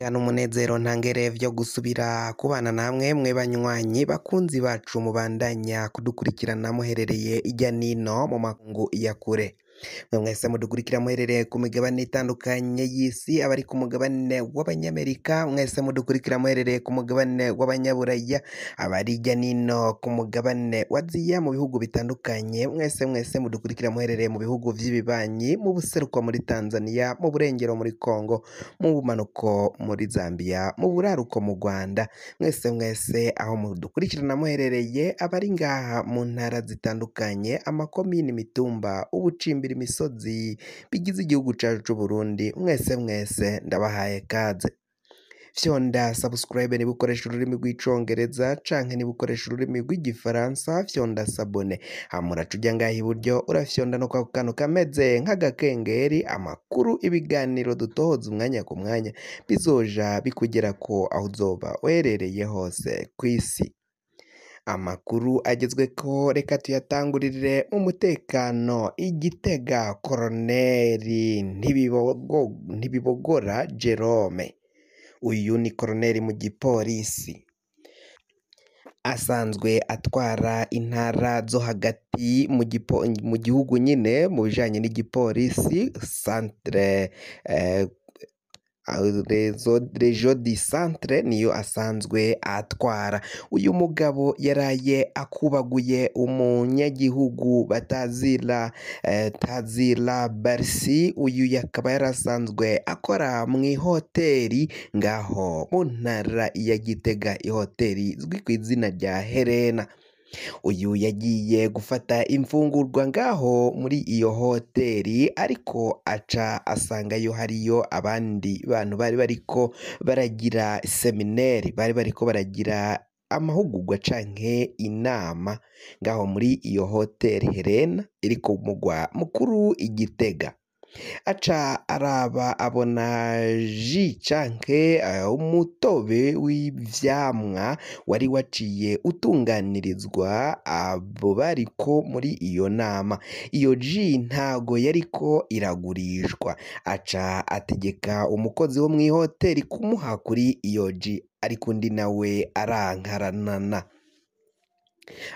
N'umunezero ntangere vyo gusubira kubana namwe mwe banywanyi bakunzi bacu mubandanya kudukurikirana muherereye irya nino mu makungu ya kure. Mwe mwese mudukurikira muherereye ku migabane itandukanye y'isi, abari ku mugabane w'abanyamerika, mwese mudukurikira muherereye ku mugabane w'abanyaburaya, abari irya nino ku mugabane wa Aziya mu bihugu bitandukanye, mwese mwese mudukurikira muherereye mu bihugu vy'ibibanyi, mu buseruko muri Tanzania, mu burengero muri Congo, mu bumanuko muri Zambia, mu buraruko mu Rwanda, mwese mwese aho mudukurikirana muherereye, abari ngaha mu ntara zitandukanye, amakomini, imitumba, ubucimbiri, imisozi bigize igihugu cacu c'Uburundi, mwese mwese ndabahaye kaze. Fyonda subscribe niba ukoresha ururimi rw'icongereza canke niba ukoresha ururimi rw'igifaransa, fyonda s'abonner. Hama uraca uja ngaha iburyo urafyonda no kwako kantu kameze nk'agakengeri, amakuru, ibiganiro dutohoza umwanya ku mwanya bizoja bikugerako aho uzoba uherereye hose kw'isi. Amakuru agezweko reka tuyatangurire mu mutekano. I Gitega Koroneri Ntibibogora Jerome, uyu ni koroneri mu gipolisi, asanzwe atwara intara zo hagati mu gihugu nyine mu bijanye n'igipolisi centre, region du centre niyo asanzwe atwara. Uyu mugabo yaraye akubaguye umunyagihugu batazira Tazira Barsi, uyu yakaba yarasanzwe akora mw'ihoteri ngaho mu ntara ya Gitega, ihoteri izwi kw'izina rya Helena. Uyu yagiye gufata imfungurwa ngaho muri iyo hoteri, ariko aca asangayo hariyo abandi bantu bari bariko baragira semineri, bari bariko baragira amahugurwa canke inama ngaho muri iyo hoteri Helena iri ku mugwa mukuru i Gitega. Aca araba abona ji canke umutobe w'ivyamwa wari waciye utunganirizwa abo bariko muri iyo nama. Iyo ji ntago yariko iragurishwa, aca ategeka umukozi wo mw'ihoteri kumuha kuri iyo ji, ariko undi nawe arankaranana.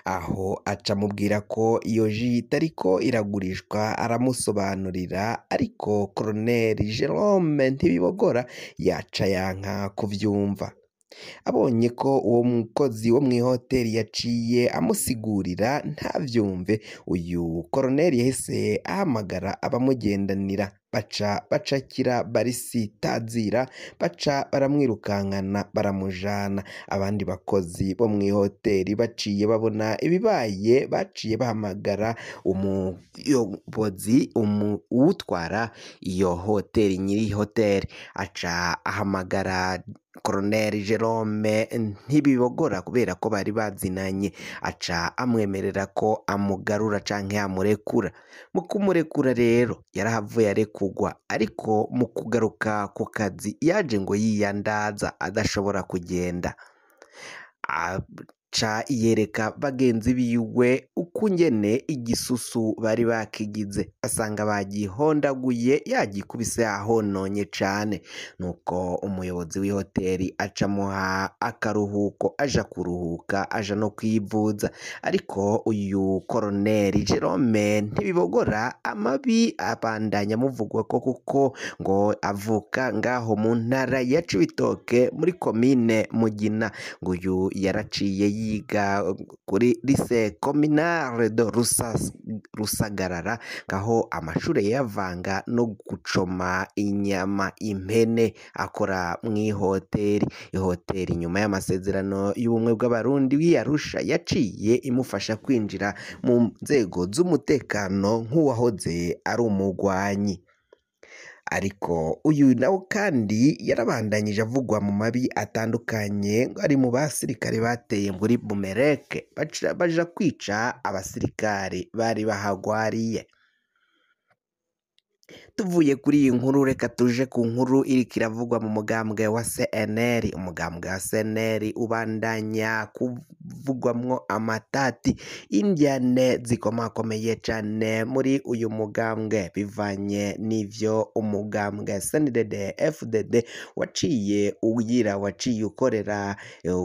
Aho aca amubwira ko iyo ji itariko iragurishwa, aramusobanurira, ariko Koroneri Jerome Ntibibogora yaca yanka kuvyumva. Abonye ko uwo mukozi wo mw'ihoteri yaciye amusigurira ntavyumve, uyu koroneri yahise ahamagara abamugendanira, baca bacakira Barisi Tazira, baca baramwirukankana baramujana. Abandi bakozi bo mw'ihoteri baciye babona ibibaye, baciye bahamagara umuyobozi, uwutwara iyo hoteri, nyiri hoteri, aca ahamagara Koroneri Jerome Ntibibogora kubera ko bari bazinanye, aca amwemerera ko amugarura canke amurekura. Mu kumurekura rero yarahavuye arekurwa, ariko mu kugaruka ku kazi yaje ngo yiyandaza adashobora kugenda. Aca yereka bagenzi biwe ukungene igisusu bari bakigize, asanga bagihondaguye, yagikubise yahononye cane. Nuko umuyobozi w'ihoteri aca amuha akaruhuko, aja kuruhuka, aja no kwivuza. Ariko uyu Koroneri Jerome Ntibibogora amabi abandanya amuvugwako, kuko ngo avuka ngaho mu ntara ya Cibitoke muri komine Mugina. Ngo uyu yaraciye yiga kuri lycée communale de Rusagarara, ngaho amashure yayavanga no gucoma inyama impene, akora mw'ihoteri. Ihoteri nyuma y'amasezerano y'ubumwe bw'abarundi w'i Arusha yaciye imufasha kwinjira mu nzego z'umutekano nk'uwahoze ari umugwanyi. Ariko uyu nawe kandi yarabandanyije avugwa mu mabi atandukanye, ari mu basirikare bateye muri Bumereke baja kwica abasirikare bari bahagwariye. Tuvuye kuri iyi nkuru reka tuje ku nkuru iriko iravugwa mu mugambwe wa CNL. Umugambwe wa CNL ubandanya kuvugwamwo amatati, indyane zikomakomeye cane muri uyu mugambwe bivanye n'ivyo umugambwe CNDD FDD waciye ugira, waciye ukorera,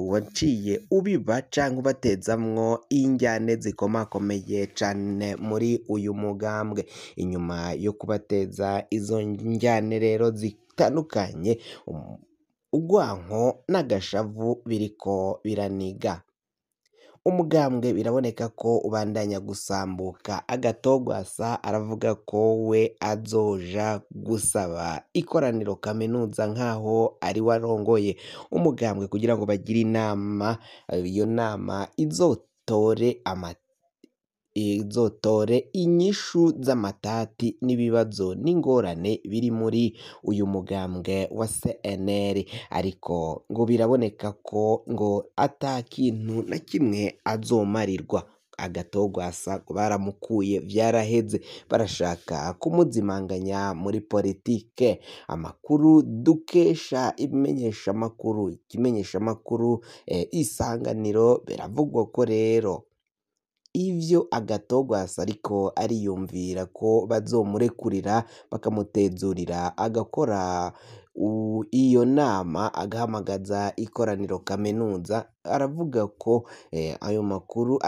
waciye ubiba canke ubatezamwo indyane zikomakomeye cane muri uyu mugambwe. Inyuma yo kubateza izo njyane rero zitandukanye, urwanko n'agashavu biriko biraniga umugambwe, biraboneka ko ubandanya gusambuka. Agatogwasa aravuga ko we azoja gusaba ikoraniro kaminuza nkaho ari we arongoye umugambwe kugira ngo bagire inama, iyo nama izotore inyishu z'amatati n'ibibazo n'ingorane biri muri uyu mugambwe wa CNL. Ariko ngo biraboneka ko ngo ata kintu na kimwe azomarirwa. Agatogwasa baramukuye, vyaraheze, barashaka kumuzimanganya muri politike. Amakuru dukesha ibimenyeshamakuru, ikimenyeshamakuru Isanganiro, biravugwa ko rero ivyo Agatogwasa ariko ariyumvira ko bazomurekurira bakamutezurira agakora iyo nama, agahamagaza ikoraniro kaminuza. Aravuga ko ayo makuru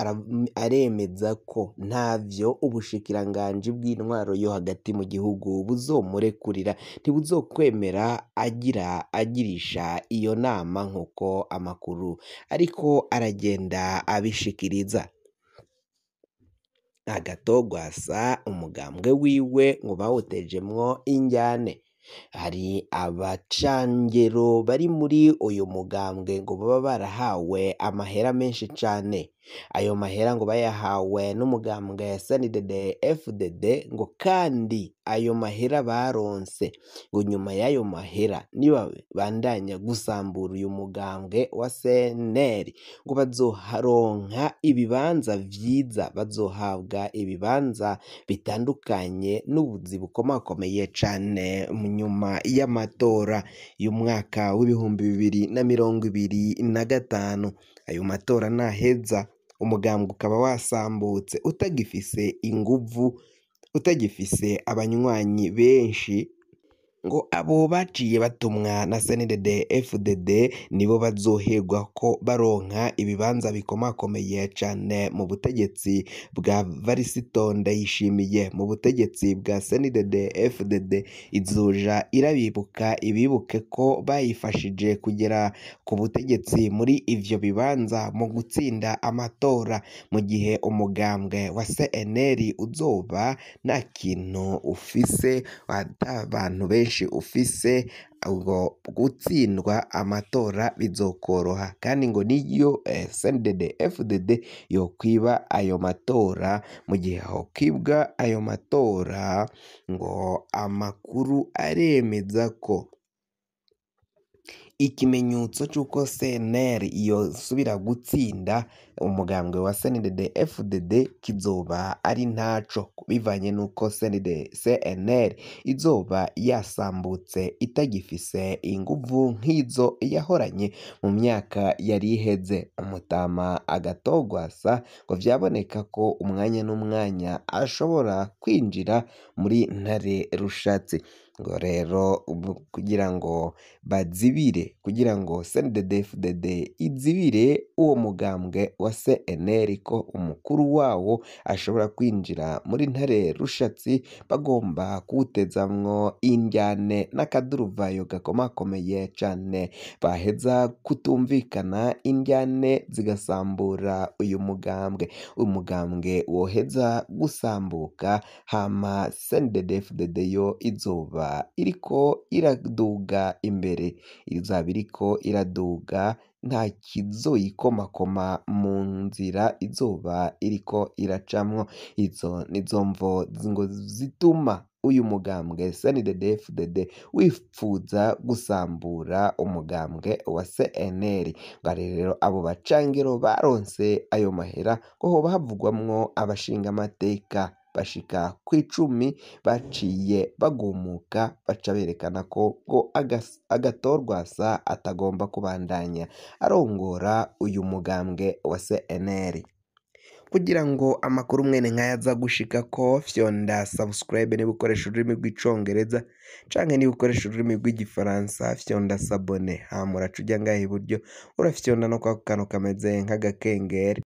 aremeza ko ntavyo ubushikiranganji bw'intwaro yo hagati mu gihugu buzomurekurira, ntibuzokwemera agira agirisha iyo nama nk'uko amakuru ariko aragenda abishikiriza. Agatogwasa umugambwe wiwe ngo bawutejemwo injyane. Hari abacangero bari muri uyu mugambwe ngo baba barahawe amahera menshi cane. Ayo mahera ngo bayahawe n'umugambwe CNDD FDD, ngo kandi ayo mahera baronse ngo nyuma y'ayo mahera nibabandanya gusambura uyu mugambwe wa CNL ngo bazoharonka ibibanza vyiza, bazohabwa ibibanza bitandukanye n'ubuzi bukomakomeye cane nyuma y'amatora y'umwaka w'2025. Ayo matora naheza umugambwe ukaba wasambutse utagifise inguvu, utagifise abanywanyi benshi, ngo abo baciye batumwa na CNDD FDD nibo bazoherwa ko baronka ibibanza bikomakomeye cane mu butegetsi bwa Varisito Ndayishimiye, mu butegetsi bwa CNDD FDD. Izoja irabibuka, ibibuke ko bayifashije kugera ku butegetsi muri ivyo bibanza mu gutsinda amatora, mu gihe umugambwe wa CNL uzoba nta kintu ufise, ata bantu benshi ufise, ubwo gutsindwa amatora bizokoroha. Kandi ngo niyo CNDD FDD yokwiba ayo matora, mu gihe hokwibwa ayo matora ngo amakuru aremeza ko ikimenyetso c'uko CNL yosubira gutsinda umugambwe wa CNDD FDD kizoba ari ntaco, bivanye n'uko CNL izoba yasambutse itagifise inguvu nk'izo yahoranye mu myaka yari iheze. Umutama Agatogwasa ngo vyaboneka ko umwanya n'umwanya ashobora kwinjira muri Ntare Rushatsi. Ngo rero kugira ngo bazibire, kugira ngo CNDD FDD izibire uwo mugambwe wa CNL ko umukuru wawo ashobora kwinjira muri Ntare Rushatsi, bagomba kuwutezamwo indyane n'akaduruvayo gakomakomeye cane. Baheza kutumvikana, indyane zigasambura uyu mugambwe. Umugambwe woheza gusambuka, hama CNDD FDD yo izoba iriko iraduga imbere, izaba iriko iraduga, nta kizoyikomakoma mu nzira izoba iriko iracamwo. Izo nizo mvo ngo zituma uyu mugambwe CNDD FDD wipfuza gusambura umugambwe wa CNL. Ngo rero abo bacangero baronse ayo mahera ngo hoba havugwamwo abashingamateka bashika kw'icumi baciye bagumuka, baca berekana ko ngo Agathon Rwasa atagomba kubandanya arongora uyu mugambwe wa CNL. Kugira ngo amakuru mwene nkaya aza gushikako, fyonda subscribe niba ukoresha ururimi rw'icongereza, canke niba ukoresha ururimi rw'igifaransa fyonda s'abonner, hama uraca uja ngaha iburyo urafyonda no kwako kantu kameze nk'agakengeri.